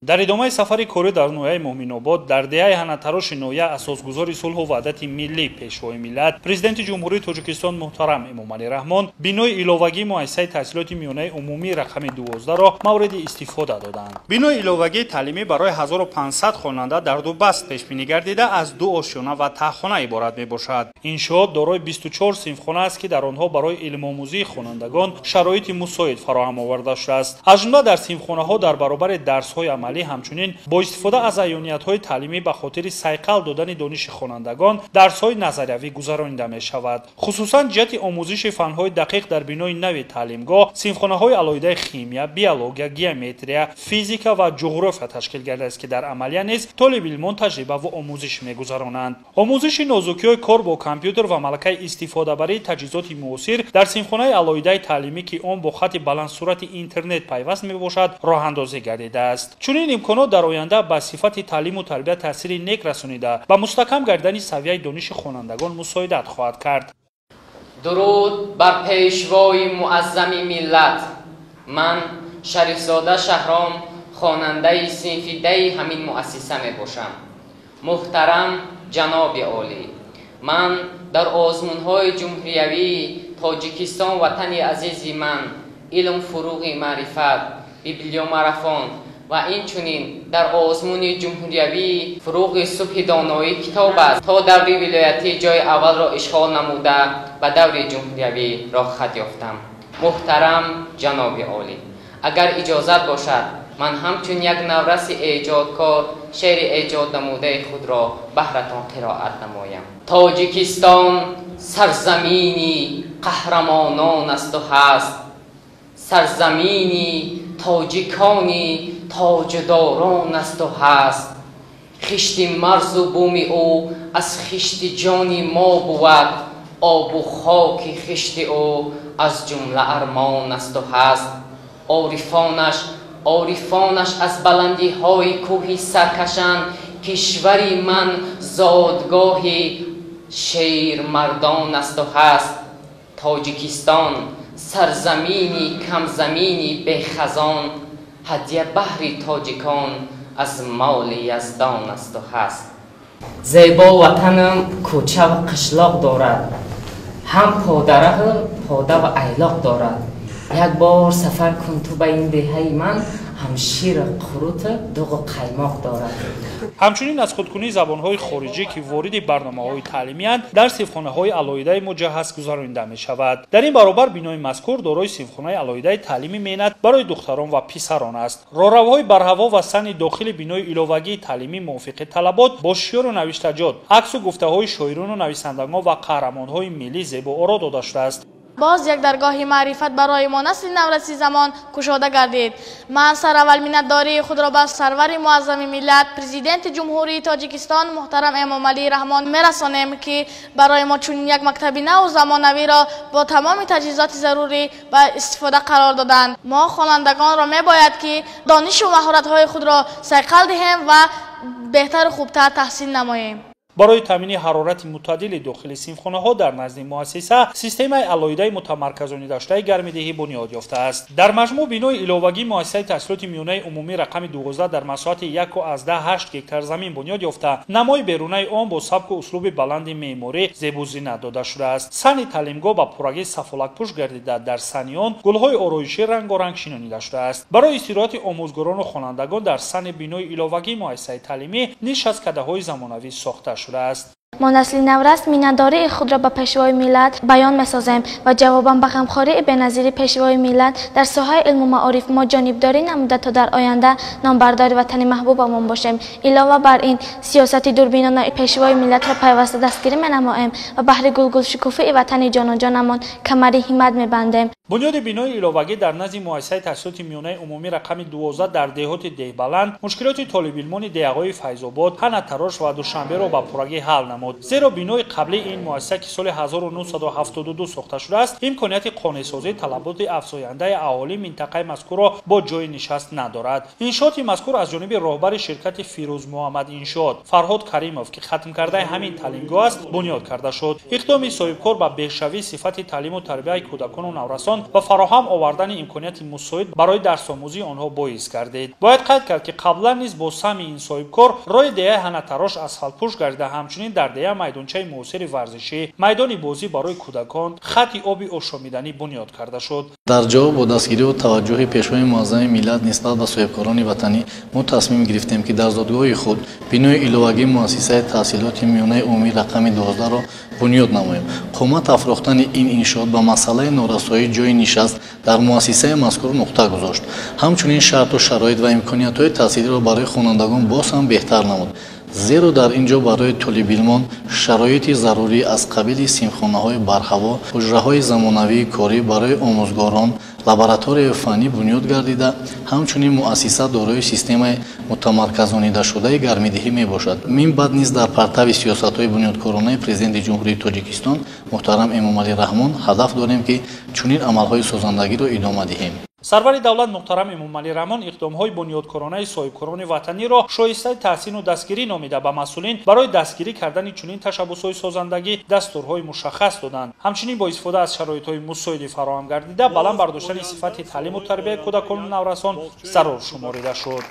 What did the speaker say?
Дар идомаи сафари корӣ дар ноҳияи Муъминобод, дар деҳаи Ҳанатароши ноҳия, асосгузори сулҳу ваҳдати миллӣ, Пешвои миллат, Президенти Ҷумҳурии Тоҷикистон муҳтарам Эмомалӣ Раҳмон бинои иловагии муассисаи таҳсилоти миёнаи умумии рақами 12-ро мавриди истифода доданд. Бинои иловагии таълимӣ барои 1500 хонанда дар ду баст пешбинӣ гардида, аз ду ошёна ва таҳхона иборат мебошад. Иншоот дорои 24 синфхона аст, ки дар онҳо барои илмомӯзии хонандагон шароити мусоид фароҳам оварда шудааст. Аз ҷумла дар синфхонаҳо дар баробари дарсҳои амалӣ, ҳамчунин бо истифода аз аёниятҳои таълимӣ ба хотири сайқал додани дониши хонандагон дарсҳои назариявӣ гузаронида мешавад. Хусусан ҷиҳати омӯзиши фанҳои дақиқ дар бинои нави таълимгоҳ синфхонаҳои алоҳидаи химия, биология, геометрия, физика ва ҷуғрофия ташкил гардидааст, ки дар амалия низ толибилмон таҷриба ва омӯзиш мегузаронанд. Омӯзиши нозукиҳои кор бо компютер ва малакаи истифодабарии таҷҳизоти муосир дар синфхонаи алоҳидаи таълимӣ, ки он бо хати баландсуръати интернет пайваст мебошад, роҳандозӣ гардидааст. Чунин имконот дар оянда ба сифати таълиму тарбия таъсири нек расонида, ба мустаҳкам гардидани савияи дониши хонандагон мусоидат хоҳад кард. Дуруд бар Пешвои муаззами миллат! Ман Шарифзода Шаҳром, хонандаи синфи даи ҳамин муассиса мебошам. Муҳтарам ҷаноби олӣ, ман дар озмунҳои ҷумҳуриявии Тоҷикистон «Ватани азизи ман», «Илм фуруғи маърифат», библиомарафон ва инчунин дар озмуни ҷумҳуриявии «Фуруғи субҳи доноӣ китоб аст» то даври вилоятӣ ҷои аввалро ишғол намуда, ба даври ҷумҳуриявӣ роҳхат ёфтам. Муҳтарам ҷаноби олӣ, агар иҷозат бошад, ман ҳамчун як навраси эҷодкор шеъри эҷод намудаи худро баҳратон қироат намоям. Тоҷикистон сарзамини қаҳрамонон асту ҳаст, сарзамини тоҷикони тоҷдорон асту ҳаст. Хишти марзу буми ӯ аз хишти ҷони мо бувад, обу хоки хишти ӯ аз ҷумла армон асту ҳаст. Орифонаш, орифонаш аз баландиҳои кӯҳи саркашанд, кишвари ман зодгоҳи шермардон асту ҳаст. Тоҷикистон сарзамини камзамини бехазон, ҳадя баҳри тоҷикон аз моли яздон асту ҳаст. Зебо ватанам кӯча ва қишлоқ дорад, ҳам подараҳу пода ва айлоқ дорад. Як бор сафар кун ту ба ин деҳаи ман, ҳам шира қуруту дуғу қаймоқ дорад. Ҳамчунин аз худкунии забонҳои хориҷӣ, ки вориди барномаҳои таълимиянд, дар синфхонаҳои алоҳидаи муҷаҳҳаз гузаронида мешавад. Дар ин баробар бинои мазкур дорои синфхонаи алоҳидаи таълими меҳнат барои духтарон ва писарон аст. Роҳравҳои барҳаво ва саҳни дохили бинои иловагии таълимӣ мувофиқи талабот бо шиёру навиштаҷот, аксу гуфтаҳои шоирону нависандагон ва қаҳрамонҳои миллӣ зебооро дода шудааст. Боз як даргоҳи маърифат барои мо, насли навраси замон, кушода гардид. Ман сараввал миннатдории худро ба сарвари муаззами миллат, Президенти Ҷумҳурии Тоҷикистон муҳтарам Эмомалӣ Раҳмон мерасонем, ки барои мо чунин як мактаби наву замонавиро бо тамоми таҷҳизоти зарурӣ ба истифода қарор доданд. Мо хонандагонро мебояд, ки донишу маҳоратҳои худро сайқал диҳем ва беҳтару хубтар таҳсил намоем. Барои таъмини ҳарорати мӯътадили дохили синфхонаҳо дар назди муассиса системаи алоҳидаи мутамарказонидашудаи гармидиҳӣ бунёд ёфтааст. Дар маҷмӯъ бинои иловагии муассисаи таҳсилоти миёнаи умумӣ рақами 12 дар масоҳати 1,8 гектар замин бунёд ёфта, намои берунаи он бо сабку услуби баланди меъморӣ зебу зинат дода шудааст. Саҳни таълимгоҳ ба пуррагӣ сафолакпӯш гардида, дар саҳни он гулҳои ороишӣ рангоранг шинонида шудааст. Барои истироҳати омӯзгорону хонандагон дар саҳни бинои иловагии муассисаи таълимӣ нишасткадаҳои замонавӣ сохта шудааст. Мо, насли наврас, миннатдории худро ба Пешвои миллат баён месозем ва ҷавобан ба ғамхории беназири Пешвои миллат дар соҳаи илму маориф мо ҷонибдорӣ намуда, то дар оянда номбардори ватани маҳбубамон бошем. Илова бар ин, сиёсати дурбинонаи Пешвои миллатро пайваста дастгирӣ менамоем ва баҳри гулгулшукуфии ватани ҷонуҷонамон камари ҳиммат мебандем. Бунёди бинои иловагӣ дар назди муассисаи таҳсилоти миёнаи умумӣ рақами 12 дар деҳоти Деҳбаланд мушкилоти толибилмони деҳаҳои Файзобод, Ҳанатарош ва Душанберо ба пуррагӣ ҳал намуд. намуд. Зеро бинои қаблии ин муассиса, ки соли 1972 сохта шудааст, имконияти қонеъсозии талаботи афзояндаи аҳолии минтақаи мазкурро бо ҷойи нишаст надорад. Иншооти мазкур аз ҷониби роҳбари ширкати Фирӯз Муҳаммад Иншоот Фарҳод Каримов, ки хатмкардаи ҳамин таълимгоҳ аст, бунёд карда шуд. Иқдоми соҳибкор ба беҳшавии сифати таълиму тарбияи кӯдакону наврасон ва фароҳам овардани имконияти мусоид барои дарсомӯзии онҳо боис гардид. Бояд қайд кард, ки қаблан низ бо саҳми ин соҳибкор роҳи деҳаи Ҳанатарош асфалтпӯш гардида, ҳамчунин дар деҳа майдончаи муосири варзишӣ, майдони бозӣ барои кӯдакон, хати оби ошомиданӣ бунёд карда шуд. Дар ҷавоб бо дастгирию таваҷҷӯҳи Пешвои муаззами миллат нисбат ба соҳибкорони ватанӣ мо тасмим гирифтем, ки дар зодгоҳи худ бинои иловагии муассисаи таҳсилоти миёнаи умумии рақами 12-ро бунёд намоем. Қомат афрохтани ин иншоот ба масъалаи норасоии ҷойи нишаст дар муассисаи мазкур нуқта гузошт. Ҳамчунин шарту шароит ва имкониятҳои таҳсилиро барои хонандагон боз ҳам беҳтар намуд. Зеро дар ин ҷо барои толибилмон шароити зарурӣ аз қабили синфхонаҳои барҳаво, ҳуҷраҳои замонавии корӣ барои омӯзгорон, лабораторияи фаннӣ бунёд гардида, ҳамчунин муассиса дорои системаи мутамарказонидашудаи гармидиҳӣ мебошад. Мин баъд низ дар партави сиёсатҳои бунёдкоронаи Президенти Ҷумҳурии Тоҷикистон муҳтарам Эмомалӣ Раҳмон ҳадаф дорем, ки чунин амалҳои созандагиро идома диҳем. Сарвари давлат муҳтарам Эмомалӣ Раҳмон иқдомҳои бунёдкоронаи соҳибкорони ватаниро шоистаи таҳсину дастгирӣ номида, ба масъулин барои дастгирӣ кардани чунин ташаббусҳои созандагӣ дастурҳои мушаххас доданд. Ҳамчунин бо истифода аз шароитҳои мусоиди фароҳам гардида, баланд бардоштани сифати таълиму тарбияи кӯдакону наврасон зарур шуморида шуд.